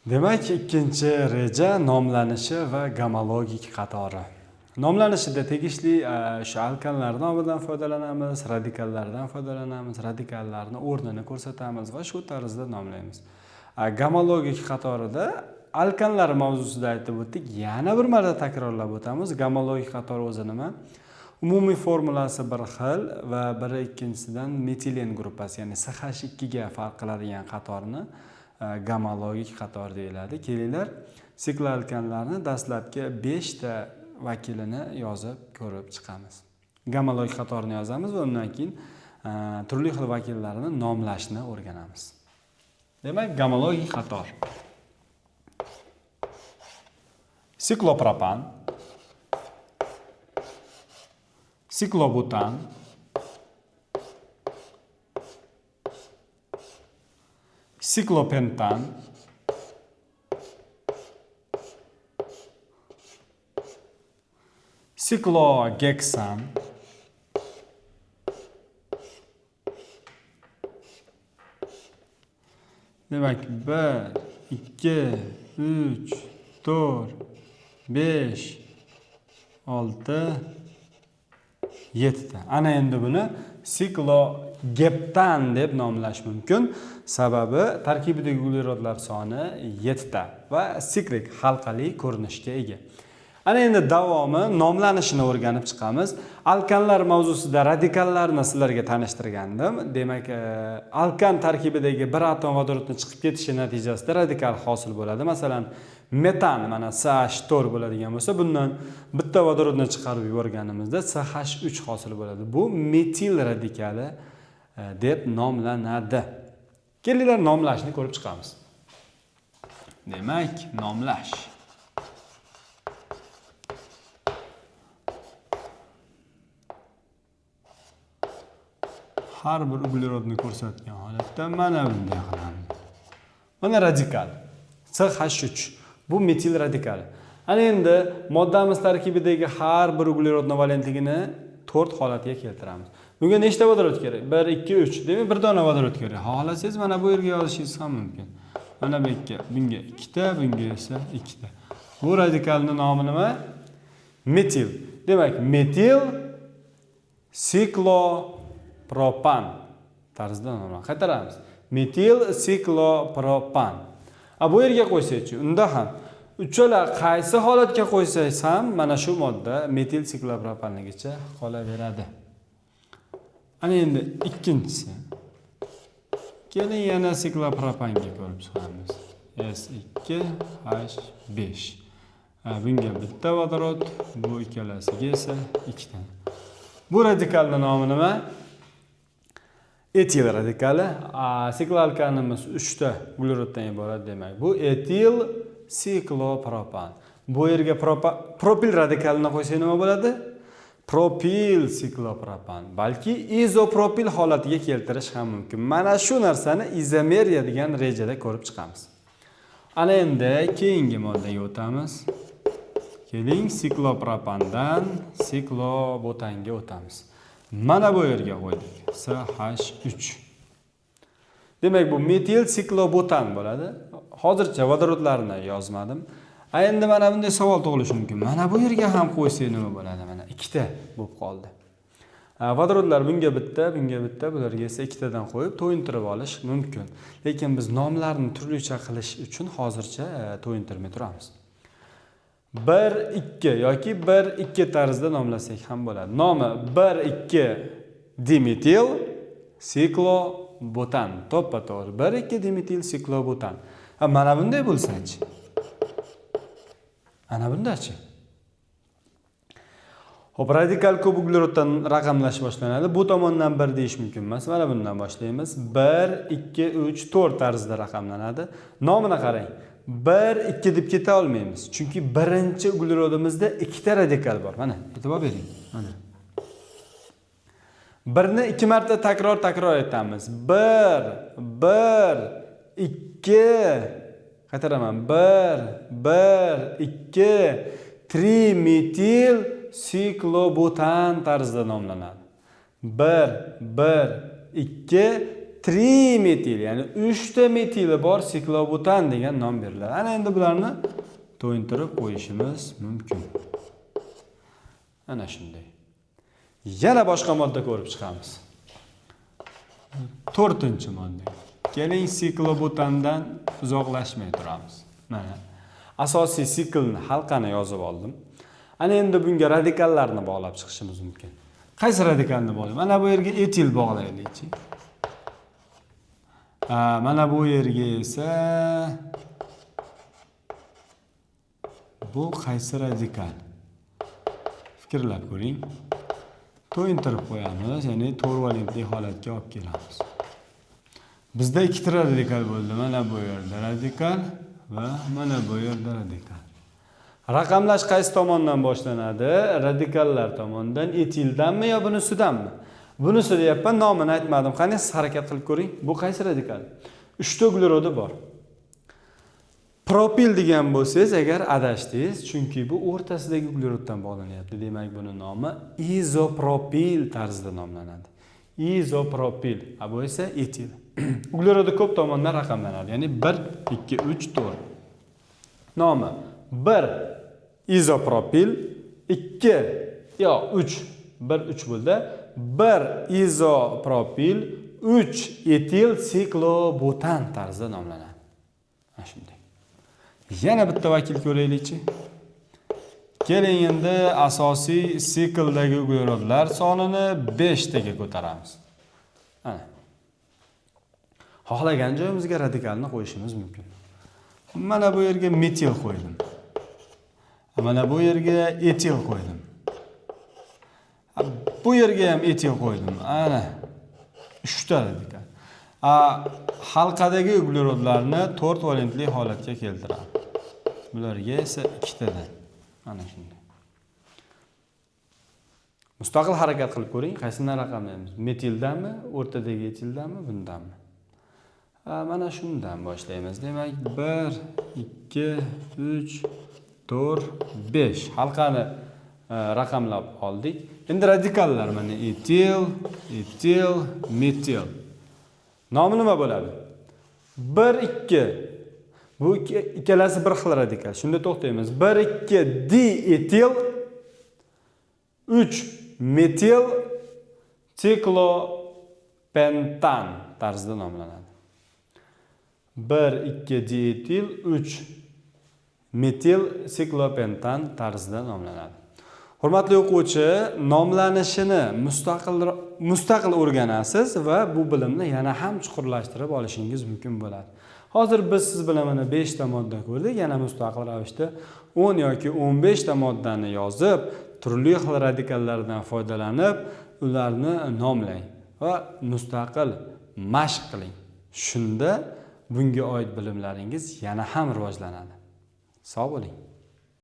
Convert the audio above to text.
Demak, ikkinchi reja nomlanishi va gomologik qatori. Nomlanishida tegishli o'sha alkanlar nomidan foydalanamiz, radikallardan foydalanamiz, radikallarni o'rnini ko'rsatamiz va shu tarzda nomlaymiz. Gomologik qatorida alkanlar mavzusida aytib o'tdik, yana bir marta takrorlab o'tamiz. Gomologik qator o'zi nima? Umumiy formulasi bir xil va biri ikkinchisidan metilen gruppasi, ya'ni CH2 ga farq qiladigan qatorni gomologik qator deyiladi. Kelinglar, sikloalkanlarni dastlabki 5 ta vakilini yozib ko'rib chiqamiz. Gomologik qatorni yozamiz va undan keyin turli xil vakillarni nomlashni o'rganamiz. Demak, gomologik qator. Siklopropan, siklobutan, siklopentan, siklogeksan, demak 1, 2, 3, 4, 5, 6, 7 ta. Ana endi buni siklogeptan deb nomlash mumkin. Sababi tarkibidagi uglerodlar soni 7 ta va siklik halqali ko'rinishga ega. Ana endi davomi nomlanishini o'rganib chiqamiz. Alkanlar mavzusida radikallarni sizlarga tanishtirgandim. Demak, alkan tarkibidagi bir atom vodorodni chiqib ketishi natijasida radikal hosil bo'ladi. Masalan, metan mana CH4 bo'ladigan bo'lsa, bundan bitta vodorodni chiqarib yuborganimizda CH3 hosil bo'ladi. Bu metil radikali deb nomlanadi. Kelinglar, nomlashni ko'rib chiqamiz. Demak, nomlash. Har bir uglerodni ko'rsatgan holatda mana bunday qilamiz. Mana radikal CH3. Bu metil radikali. Ana endi moddamiz tarkibidagi har bir uglerodni valentligini 4 holatga keltiramiz. Bunga nechta vodorod kerak? 1, 2, 3. Demak, bir dona vodorod kerak. Xohlasangiz mana bu yerga yozishingiz ham mumkin. Mana bu yerga, bunga 2 ta, bunga esa 2 ta. Bu radikalning nomi nima? Metil. Demak, metil siklopropan tarzida nomlanadi. Qaytaramiz. Metil siklopropan. A bu yerga qo'ysakchi, unda ham uchala qaysi holatga qo'ysangiz ham mana shu modda metil siklopropanligicha qolaveradi. Ana endi ikkinchisi. Keling, yana siklopropanga ko'rib chiqamiz. S2H5. Bunga bitta vodorod, bu ikkalasiga esa ikkita. Bu radikalning nomi nima? Etil radikali. Sikloalkanimiz 3 ta ugleroddan iborat, demak. Bu etil siklopropan. Bu yerga propil radikalini qo'ysak nima bo'ladi? Propil siklopropan, balki izopropil holatiga keltirish ham mumkin. Mana shu narsani izomeriya degan rejada ko'rib chiqamiz. Ana endi keyingi moddaga o'tamiz. Keling, siklopropandan siklobutanga o'tamiz. Mana bu yerga qo'ydik. CH3. Demak, bu metil siklobutan bo'ladi. Hozircha vodorodlarni yozmadim. A endi mana bunday savol tug'ilishi mumkin. Mana bu yerga ham qo'ysak nima bo'ladi? Mana ikkita bo'lib qoldi. Vodorodlar bunga bitta, bunga bitta, bularga esa ikkitadan qo'yib to'yintirib olish mumkin. Lekin biz nomlarni turlicha qilish uchun hozircha to'yintirmay turamiz. 1 2 yoki 1 2 tarzida nomlasak ham bo'ladi. Nomi 1 2 dimetil siklobutan. To'ppa-to'g'ri. 1 2 dimetil siklobutan. Ha, mana bunday bo'lsa-chi? Ana bundachi? Xo'p, radikal ko'p ugleroddan raqamlash boshlanadi. Bu tomondan 1 deyish mumkin emas. Mana bundan boshlaymiz. 1 2 3 4 tarzida raqamlanadi. Nomini qarang. 1 2 deb keta olmaymiz. Chunki birinchi uglerodimizda ikkita radikal bor. Mana, e'tibor bering. Mana. Birni 2 marta takror aytamiz. 1 1 2 qaytaraman. 1 1 2 trimetil siklobutan tarzida nomlanadi. 1 1 2 trimetil, ya'ni 3 ta metili bor siklobutan degan nom beriladi. Ana endi bularni to'yintirib qo'yishimiz mumkin. Ana shunday. Yana boshqa modda ko'rib chiqamiz. 4-modda. Keling, siklobutandan uzoqlashmay turamiz. Mana asosiy siklni, halqani yozib oldim. Ana endi bunga radikallarni bog'lab chiqishimiz mumkin. Qaysi radikalni bog'laymiz? Mana bu yerga etil bog'laylikchi. Mana bu yerga esa bu qaysi radikal? Fikrlab ko'ring. To'yintirib qo'yamiz, ya'ni 4 valentli holatga olib kelamiz. Bizda ikkita radikal bo'ldi. Mana bu yerda radikal va mana bu yerda radikal. Raqamlash qaysi tomondan boshlanadi? Radikallar tomondan, etildanmi yo bunisidanmi? Bunisi deyapman, nomini aytmadim. Qani siz harakat qilib ko'ring. Bu qaysi radikal? 3 ta uglerodi bor. Propil degan bo'lsangiz agar adashdingiz, chunki bu o'rtasidagi ugleroddan bog'lanyapti. Demak, buni nomi izopropil tarzida nomlanadi. Izopropil, a bu esa etil. Uglerodi ko'p tomondan raqamlanadi. Ya'ni 1, 2, 3, 4. Nomi 1 izopropil, 2 yo 3, 1 3 bo'ldi. 1 izopropil, 3 etil siklobutan tarzida nomlanadi. Mana shunday. Yana bitta vakil ko'raylikchi. Keling endi asosiy sikldagi uglerodlar sonini 5 taga ko'taramiz. Ana. Xohlagan joyimizga radikalni qo'yishimiz mumkin. Mana bu yerga metil qo'ydim. Mana bu yerga etil qo'ydim. Bu yerga ham etil qo'ydim. Ana. 3 ta radikal. Halqadagi uglerodlarni 4 valentli holatga keltiradi. Bularga esa 2tadan. Mana shunday. Mustaqil harakat qilib ko'ring, qaysidan raqamlaymiz? Metildanmi, o'rtadagi etildanmi, bundanmi? Mana shundan boshlaymiz. Demak, 1, 2, 3, 4, 5. Halqani raqamlab oldik. Endi radikallar mana etil, etil, metil. Nomi nima bo'ladi? 1, 2. Bu ikkalasi bir xil radikal. Shunda to'xtaymiz. 1, 2 dietil, 3 metil siklopentan tarzida nomlanadi. 1, 2 dietil, 3 metil siklopentan tarzida nomlanadi. Hurmatli o'quvchi, nomlanishini mustaqil o'rganasiz va bu bilimni yana ham chuqurlashtirib olishingiz mumkin bo'ladi. Hozir biz siz bilan mana 5 ta modda ko'rdik, yana mustaqil ravishda 10 yoki 15 ta moddani yozib, turli xil radikallardan foydalanib, ularni nomlang va mustaqil mashq qiling. Shunda bunga oid bilimlaringiz yana ham rivojlanadi. Sog' bo'ling.